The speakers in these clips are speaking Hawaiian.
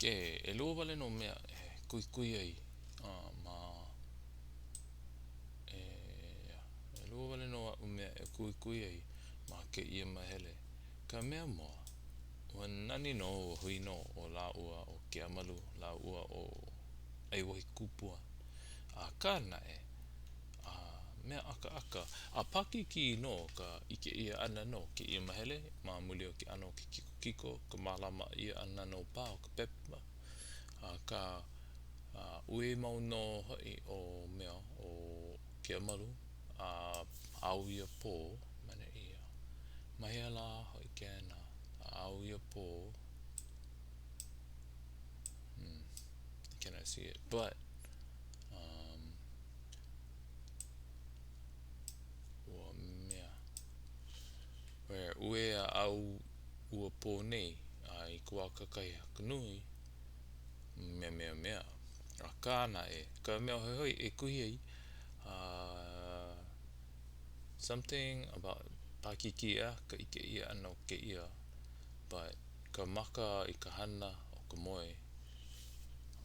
Ke, ʻelua wale nō mea e kuhikuhi ai ma e, ʻelua wale nō aʻu mea e kuhikuhi ai ma kēia māhele. Ka mea mua, ua nani nō ua hui nō ʻo lāua ʻo Keamalu lāua ʻo ʻAiwohikupua. Akā naʻe, a mea ʻakaʻaka, a paʻakikī nō ka ʻike ʻia ʻana no kēia māhele ma muli o ke ʻano o ke kikokiko, ka mālama ʻia ʻana nō paha o ka pepa, akā, uē mau nō hoʻi ʻo mea ʻo Keamalu a ao ia pō, maneʻi ia. Ma hea lā hoʻi kēnā? A ao ia pō, hmm, I cannot see it, but, um, ua mea, where, uē a ao ua pō nei, a i ka wā kakahiaka nui, mea, mea, mea. Akā naʻe, ka mea hoihoi e kuhi ai, uh, something about paʻakikī ʻeā ka ʻike ʻia ʻana o kēia, but ka maka i ka hana o ka moe,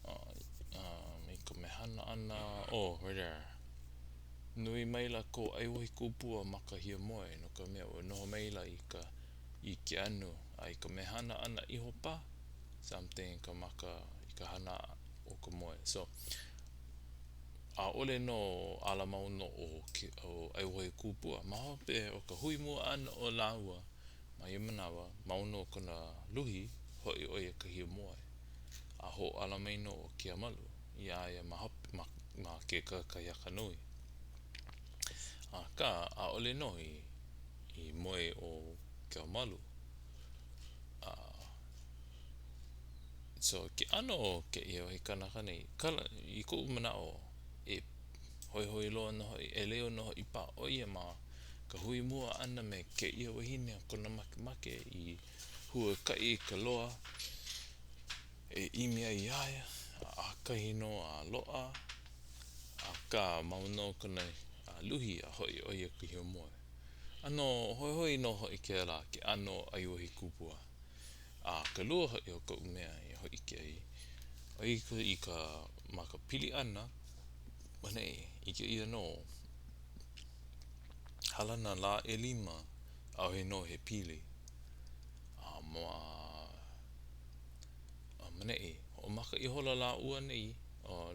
um, i ka mehana ʻana, oh, right there. Nui maila ko ʻAiwohikupua ma ka hiamoe, no ka mea, ua noho maila i ka i ke anu, a i ka mehana ʻana iho paha, something ka maka i ka hana o ka moe. So, ʻaʻole nō ala mau nō ʻo ʻAiwohikupua ma hope o ka hui mua ʻana o lāua ma ia manawa, mau nō kona luhi, hoʻi ʻo ia i ka hiamoe. A hōʻala mai nō ʻo Keamalu iā ia ma hope, ma, ma ke kakahiaka nui. Akā, ʻaʻole nō i, i moe ʻo Keamalu. A, so, ke ʻano o kēia wahi kanaka nei, kala, i koʻu manaʻo, e hoihoi loa nō hoʻi, ʻeleu nō hoʻi paha ʻo ia ma ka hui mua ʻana me kēia wahine o kona makemake i huakaʻi i ka loa e ʻimi ai iā ia, a ʻakahi nō a loaʻa, akā mau nō kona luhi a hoʻi ʻo ia i ka hiamoe. ʻAno hoihoi nō hoʻi kēlā ke ʻano o ʻAiwohikupua. A ka lua hoʻi o koʻu mea i hōʻike ai, ʻo ia i ka ma ka pili ʻana, maneʻi, ʻike ʻia nō, hala nā lā ʻelima, ʻaʻohe nō he pili. A ma a maneʻi, hoʻomaka ihola lāua nei,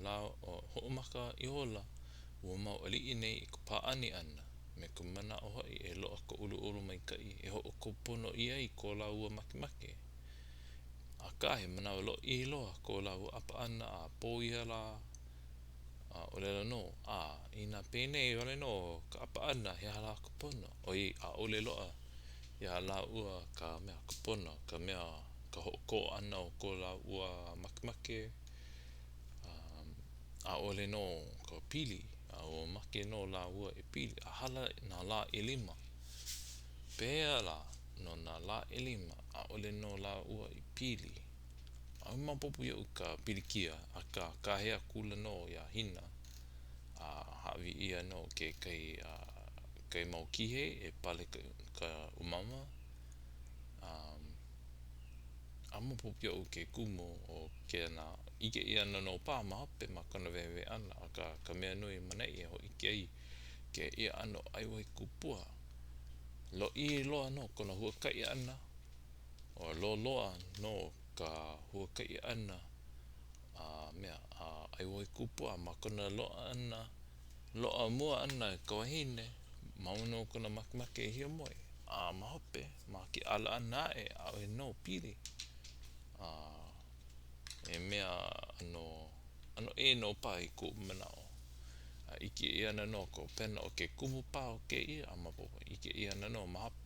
lā, hoʻomaka ihola ua mau aliʻi nei i ka pāʻani ʻana, me ka manaʻo hoʻi e loaʻa ka ʻoluʻolu maikaʻi e hoʻokō pono ʻia ai ko lāua makemake. Akā, he manawa lōʻihi loa ko lāua ʻapa ʻana a pō ia lā, a ʻōlelo nō, A, inā penei wale nō ka ʻapa ʻana, he aha lā ka pono? ʻOiai, ʻaʻole loaʻa iā lāua ka mea, ka pono, ka mea, ka hoʻokō ʻana o ko lāua makemake, ʻaʻole nō ka pili, a ua make nō lāua e pili a hala nā lā ʻelima. Pehea lā, no nā lā ʻelima, ʻaʻole nō lāua i pili. ʻAʻole maopopo iaʻu ka pilikia, akā kāhea akula nō iā Hina a hāʻawi ʻia nō kekahi kekahi mau kīhei e pale ka ka ʻumama. A maopopo iaʻu ke kumu o kēnā ʻike ʻia ana nō paha ma hope ma kona wehewehe ʻana, akā ka mea nui maneʻi e hōʻike ai kēia ʻano ʻAiwohikupua. Lōʻihi loa nō kona huakaʻi ʻana, ua loloa nō ka huakaʻi ʻana a mea a ʻAiwohikupua ma kona loaʻa ʻana, loaʻa mua ʻana i ka wahine, mau nō kona makemake e hiamoe, a ma hope, ma ke ala ʻana aʻe, ʻaʻohe nō pili. A he mea ʻano, ʻano ʻē nō paha i koʻu manaʻo. A ʻike ʻia ana nō ka hopena o ke kumu paha o kēia, a maopopo, ʻike ʻia ana nō ma hope.